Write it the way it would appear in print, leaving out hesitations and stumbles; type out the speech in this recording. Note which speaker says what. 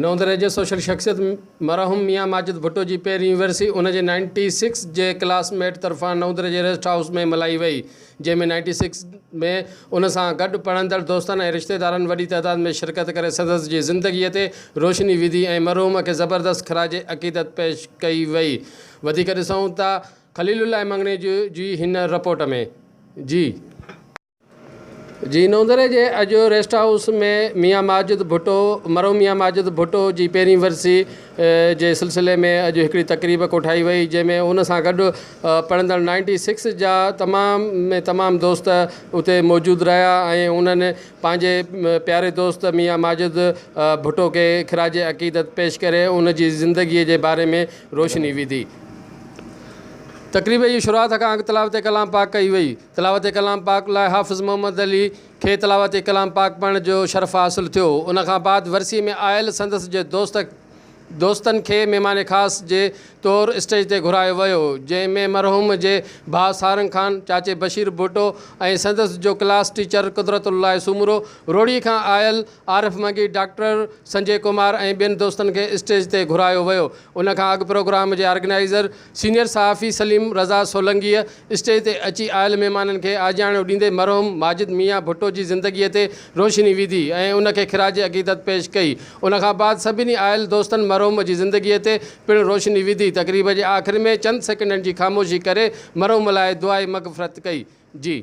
Speaker 1: نوندري جي سوشل شخصيت مرحوم ميان ماجد ڀٽو جي پهرين ورسي ان جي نائنٽي سڪس جي ڪلاس ميٽ طرفان نوندري جي ريسٽ هائوس ۾ ملهائي وئي جنهن ۾ نائنٽي سڪس ۾ ان سان گڏ پڙهندڙ دوستن ۽ رشتيدارن وڏي تعداد ۾ شرڪت ڪري سندس جي زندگي تي روشني وڌي ۽ مرحوم کي زبردست خراج عقيدت پيش ڪئي وئي وڌيڪ ڏسون ٿا خليل الله مڱڻيجو جي هن رپورٽ ۾ جي. جي نوندري جي اڄ ريسٽ هائوس ۾ ميان ماجد ڀٽو مرحوم ميان ماجد ڀٽو جي پهرين ورسي جي سلسلي ۾ اڄ هڪڙي تقريب ڪوٺائي وئي جنهن ۾ ان سان گڏ پڙهندڙ نائنٽي سڪس جا تمام ۾ تمام دوست اتي موجود رهيا ۽ انهن پنهنجي پياري دوست ميان ماجد ڀٽو کي خراج عقيدت پيش ڪري ان جي زندگي جي باري ۾ روشني وڌي. تقريب جي شروعات کان اڳ تلاوت ڪلام پاڪ ڪئي وئي. تلاوت ڪلام پاڪ لاء حافظ محمد علي کي تلاوت ڪلام پاڪ پڙهڻ جو شرف حاصل ٿيو. ان کان بعد ورسي ۾ آيل سندس جي دوست دوستن کي مهمان خاص جي طور اسٽيج تي گهرايو ويو جنهن ۾ مرحوم جي ڀاء سارنگ خان، چاچي بشير ڀٽو ۽ سندس جو ڪلاس ٽيچر قدرت الله سومرو، روهڙي کان آيل عارف منگي، ڊاڪٽر سنجي ڪمار ۽ ٻين دوستن کي اسٽيج تي گهرايو ويو. ان کان اڳ پروگرام جي آرگنائيزر سينيئر صحافي سليم رضا سولنگيء اسٽيج تي اچي آيل مهمانن کي آجياڻو ڏيندي مرحوم ماجد ميان ڀٽو جي زندگيء تي روشني وڌي ۽ ان کي خراج عقيدت پيش ڪئي. ان کان بعد سڀني آيل دوستن مرحوم جي زندگيء تي پڻ روشني وڌي. تقريب جي آخر ۾ چند سيڪنڊن جي خاموشي ڪري مرحوم لاء دعائي مغفرت ڪئي. جي.